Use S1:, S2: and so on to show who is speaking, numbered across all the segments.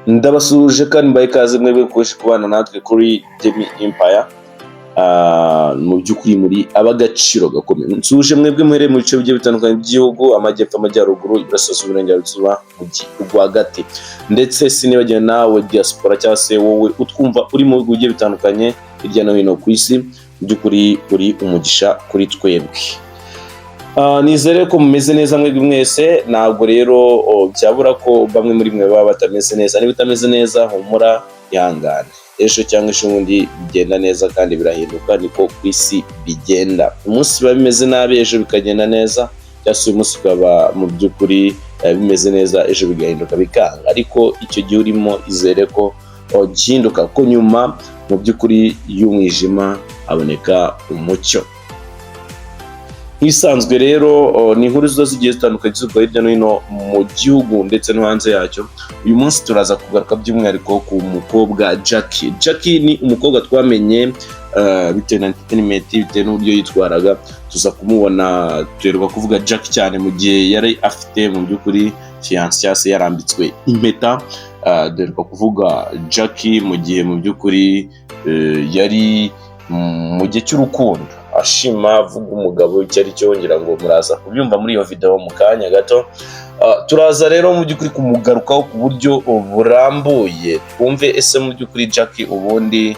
S1: Ndabasuhuje kandi mbaye ikaze mwebwe mukomeje kubana natwe kuri Demi Empire. Mu by'ukuri muri ab'agaciro gakomeye. Nsuhuje mwebwe muherereye mu bice bigiye bitandukanye by'igihugu: amajyepfo, amajyaruguru, iburasirazuba, iburengerazuba, mujyi rwagati, ndetse sinibagiwe nawe diaspora cyangwa se wowe utwumva uri mu bihugu bigiye bitandukanye hirya no hino ku isi. Mu by'ukuri uri umugisha kuri twebwe. Nizere ko mumeze neza mwebwe mwese. Ntabwo rero byabura ko bamwe muri mwe baba batameze neza. Niba utameze neza, humura, ihangane, ejo cyangwa ejo bundi bigenda neza kandi birahinduka. Niko ku isi bigenda: umunsi biba bimeze nabi, ejo bikagenda neza, cyangwa se uyu munsi ukaba mu by'ukuri bimeze neza, ejo bigahinduka bikanga. Ariko icyo gihe urimo, izere ko gihinduka, ko nyuma mu by'ukuri y'umwijima haboneka umucyo. Nk'ibisanzwe rero, ni inkuru ziba zigiye zitandukanye zivugwa hirya no hino mu gihugu ndetse no hanze yacyo. Uyu munsi turaza kugaruka by'umwihariko ku mukobwa Jackie. Jackie ni umukobwa twamenye bitewe na entertainment, bitewe n'uburyo yitwaraga, tuza kumubona. Duheruka kuvuga Jackie cyane mu gihe yari afite mu by'ukuri fiancé cyangwa se yarambitswe impeta. Duheruka kuvuga Jackie mu gihe mu by'ukuri yari mu gihe cy'urukundo, ashima, avuga umugabo icyo ari cyo. Ngira ngo muraza kubyumva muri iyo video mu kanya gato. Turaza rero mu by'ukuri kumugarukaho ku buryo burambuye, twumve ese mu by'ukuri Jackie ubundi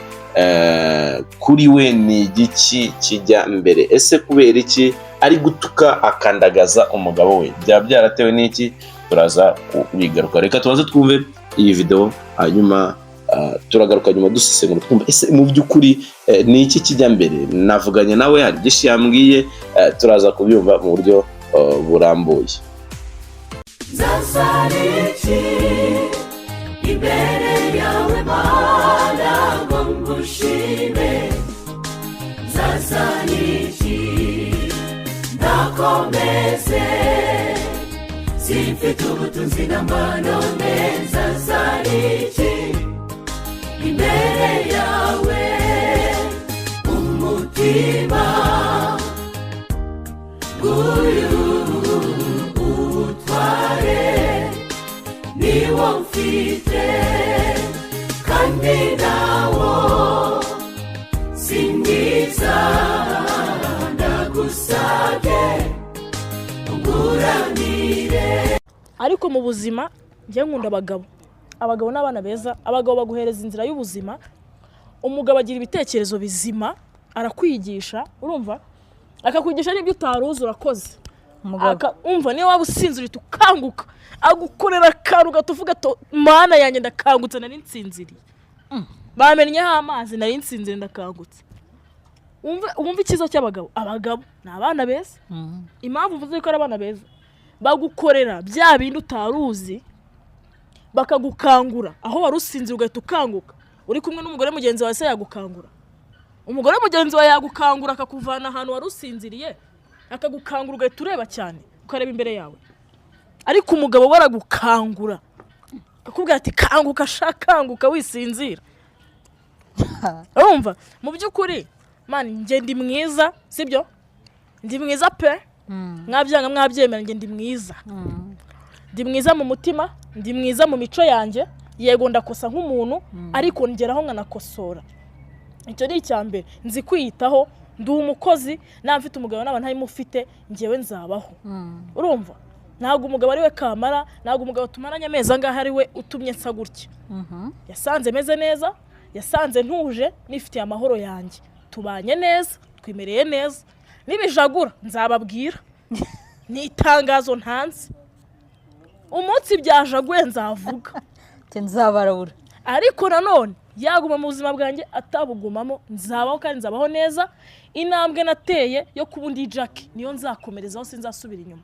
S1: kuri we ni igiki kijya mbere? Ese kubera iki ari gutuka akandagaza umugabo we? Byaba byaratewe n'iki? Turaza kubigaruka. Reka tubanze twumve iyi video, hanyuma turagaruka nyuma dusesengura, twumva ese mu by'ukuri ni iki kijya mbere. Navuganye nawe, hari byinshi yambwiye, turaza kubyumva mu buryo burambuye.
S2: Nzazana iki imbere yawe, Mana, ngo ngushime? Nzazana iki ndakomeze? Simfite ubutunzi n'amanone. Nzazana iki imbere yawe? Umutima nguyu uwutware, niwo mfite kandi nawo si mwiza. Ndagusabye unguranire.
S3: Ariko mu buzima njye nkunda abagabo. Abagabo ni abana beza. Abagabo baguhereza inzira y'ubuzima. Umugabo agira ibitekerezo bizima, arakwigisha, urumva, akakwigisha n'ibyo utari uzi. Urakoze.
S4: Umugabo.
S3: Umva, niyo waba usinziriye uhita ukanguka, agukorera akantu gato uvuga ati: "Mana yanjye, ndakangutse, nari nsinziriye, bamennyeho amazi, nari nsinziriye, ndakangutse." Wumve icyiza cy'abagabo. Abagabo ni abana beza. Impamvu mvuze ko ari abana beza, bagukorera bya bindi utari uzi, bakagukangura aho wari usinziriye, ugahita ukanguka. Uri kumwe n'umugore mugenzi wawe se yagukangura? Umugore mugenzi wawe yagukangura akakuvana ahantu wari usinziriye, akagukangura ugahita ureba cyane, ukareba imbere yawe? Ariko umugabo we aragukangura akakubwira ati: "Kanguka sha, kanguka, wisinzira." Urumva, mu by'ukuri man, njye ndi mwiza, sibyo? Ndi mwiza pe, mwabyanga mwabyemera, njye ndi mwiza. Ndi mwiza mu mutima, ndi mwiza mu mico yanjye. Yego, ndakosa nk'umuntu, ariko ngeraho nkanakosora. Icyo ni icya mbere. Nzi kwiyitaho, ndi umukozi. Naba mfite umugabo, naba ntayimufite, njyewe nzabaho. Urumva, ntabwo umugabo ari we kamara, ntabwo umugabo tumaranye amezi angahe ari we utumye nsa gutya. Yasanze meze neza, yasanze ntuje, nifitiye amahoro yanjye, tubanye neza, twimereye neza. Nibijagura nzababwira, ni itangazo ntanze: umunsi byajaguye nzavuga.
S4: Ati: "Nzabarabura."
S3: Ariko nanone yaguma mu buzima bwanjye, atabugumamo, nzabaho kandi nzabaho neza. Intambwe nateye yo kuba undi Jackie niyo nzakomerezaho, sinzasubira inyuma.